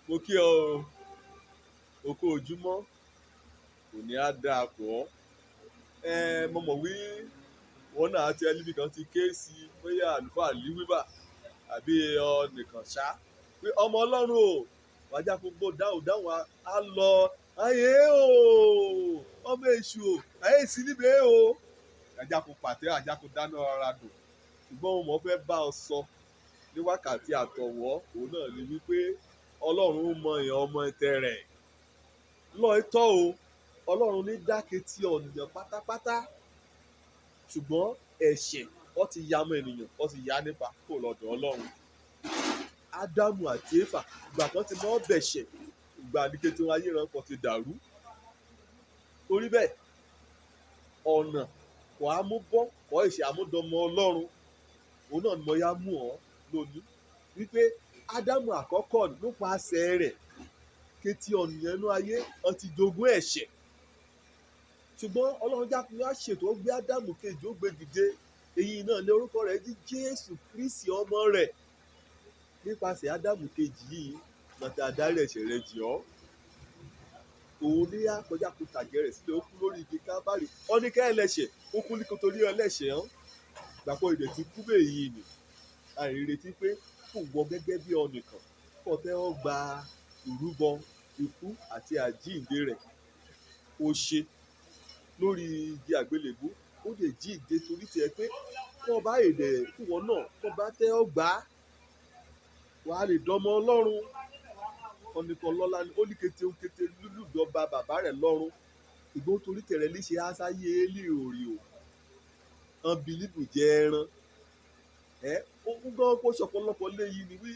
Mo kí ọ o, o kú ojúmọ́, òní á dáa fún ọ. Mo mọ̀ wí wọn náà ti ẹlẹ́bí kan ti ké sí bóyá àlùfáà Líwíbà àbí ọ̀nìkan ṣá pé ọmọ Ọlọ́run o, wájà gbogbo dáhùn dáhùn á lọ ayé o, ọmọ èṣù o, ayé sí níbẹ̀ o. Ajá kò pàtẹ́, ajá kò dáná ara dùn. Ṣùgbọ́n mo fẹ́ bá ọ sọ ní wákàtí àtọ̀wọ́, òun náà ni wípé Ọlọ́run mọ èèyàn ọmọ ẹtẹ rẹ̀. Lọ́ọ̀tọ́ o, Ọlọ́run ní dákẹ́tì ọ̀nìyàn pátápátá. Ṣùgbọ́n ẹ̀ṣẹ̀ ó ti ya ọmọ ènìyàn, ó ti ya nípa kó lọ́dọ̀ Ọlọ́run. Ádámù àti Éfà, ìgbà kan ti mọ́ bẹ̀ṣẹ̀, ìgbà ní kété ayé rẹ̀ kan ti dàrú. Torí bẹ́ẹ̀, ọ̀nà kò á mú bọ́, kò ìṣe àmúdọmọ Ọlọ́run. Òun náà ni mo yá mú ọ lónìí. Wípé Ádámù àkọ́kọ́ nípasẹ̀ rẹ̀ kété ọ̀nìyàn inú ayé ó ti jogún ẹ̀ṣẹ̀. Ṣùgbọ́n Ọlọ́run jákun á ṣètò ó gbé Ádámù kejì ó gbé dìde. Èyí náà ní orúkọ rẹ̀ jí Jésù Kristi ọmọ rẹ̀. Nípasẹ̀ Ádámù kejì yìí, lọ́tẹ̀ adarí ẹ̀ṣẹ̀ rẹ̀ jì ọ́. Òun ní á kọjá kó tàgé rẹ̀ sílẹ̀, ó kú lórí igi Káfárì. Ó ní kẹ́ ẹlẹ́ṣẹ̀, ó kú ní torí ẹlẹ́ṣẹ̀ hàn. Gbàgbọ́ ìdè tí kú bẹ́ẹ̀ yìí ni. Àìrètí pé kò wọ gẹ́gẹ́ bí ọ̀nìkan kó tẹ́wọ́ gba ìrúbọ ikú àti àjíǹde rẹ̀. Ó ṣe lórí igi àgbélébùú, ó lè jíǹde torí tiẹ̀ pé kó bá èdè kúwọ náà kó bá tẹ́wọ́ gbà á, wàá lè dọmọ Ọlọ́run. Ọ̀nìkan lọ́la ni ó ní kété kété lùlùdọba bàbá rẹ̀ lọ́run. Ìgbó torí tẹ̀rẹ̀ lè ṣe aṣáyé élì òrì o. Àn bìlíbù jẹ ẹran. Ó ń gbọ́ kó ṣọ̀pọ̀lọpọ̀ léyìí ni wí.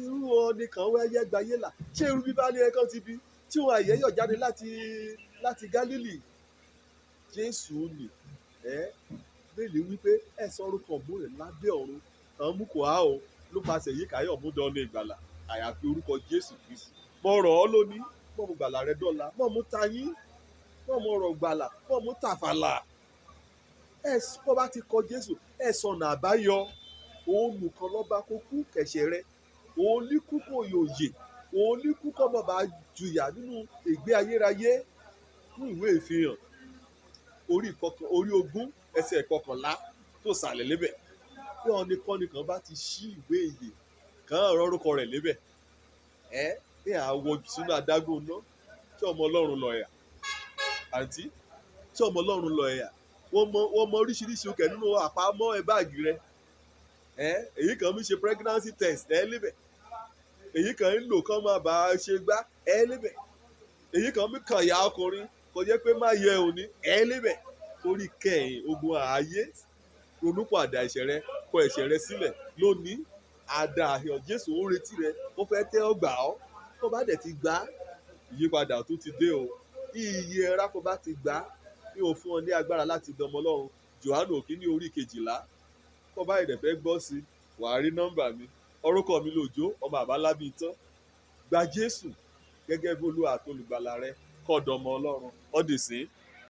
Irú ọ̀nìkan wáyé gbayé là. Ṣé irú bíbá ní ẹ̀kan ti bí? Tí wọn àyè yọ̀ jáde láti Gálílì. Jésù nì. Bíbélì wípé ẹ sọ orúkọ mú rẹ̀ lábẹ́ ọ̀run. Àwọn mú kò á o. Ló pasẹ̀ yìí káyọ̀ mú dọ́ni ìgbàlà. Àyàfi orúkọ Jésù Kristi. Mo rọ̀ ọ́ lónìí. Mọ̀ mú gbàlà rẹ dọ́là. Mọ̀ mú tayín. Mọ̀ mú ọ̀rọ̀ gbàlà. Mọ̀ mú tàfàlà. Ẹ kọ́ bá ti kọ Jésù, ẹ sọnà àbáyọ. Òun nìkan lọ́ba kó kú kẹ̀ṣẹ̀ rẹ. Òun ní kú kò yòyè. Òun ní kú kọ́ bàbá jùyà nínú ìgbé ayérayé. Ní ìwé ìfihàn orí ìkọkàn, orí 20 ẹsẹ̀ ìkọkànlá tó sàlẹ̀ lébẹ̀. Bí ọ̀nìkan nìkan bá ti ṣí ìwé ìyè, kàn án rọ́rúkọ rẹ̀ lébẹ̀. Bí à wọ sínú adágún iná, tí ọmọ Ọlọ́run lọ ẹ̀yà. Àǹtí, tí ọmọ Ọlọ́run lọ ẹ̀yà. Wọ́n mọ oríṣiríṣi òkè nínú àpamọ́ ẹ báàgì rẹ. Èyí kan ń ṣe pregnancy test ẹ lébẹ̀. Èyí kan ń lò kán máa bá a ṣe gbá ẹ lébẹ̀. Èyí kan ń kàn ya ọkùnrin kò jẹ́ pé má yẹ òní ẹ lébẹ̀. Torí kẹ̀yìn ogun ààyè ronúpìwàdà ẹ̀ṣẹ̀ rẹ, kọ ẹ̀ṣẹ̀ rẹ sílẹ̀ lónìí. Àdá àhìọ̀ Jésù ń retí rẹ, ó fẹ́ tẹ́ ọ gbà ọ́. Tó bá dẹ̀ ti gbà á, ìyípadà tó ti dé o. Iye ẹra kó bá ti gbà á, ní o fún ọ ní agbára láti dọmọ Ọlọ́run. Jòhánù òkínní orí 12. Tó bá ìdẹ̀ fẹ́ gbọ́ sí, wàá rí nọ́mbà mi. Orúkọ mi lòjó, ọmọ àbálábí tán. Gba Jésù gẹ́gẹ́ bí Olúwa àti olùgbàlà rẹ, kó dọmọ Ọlọ́run. Ó dì sí.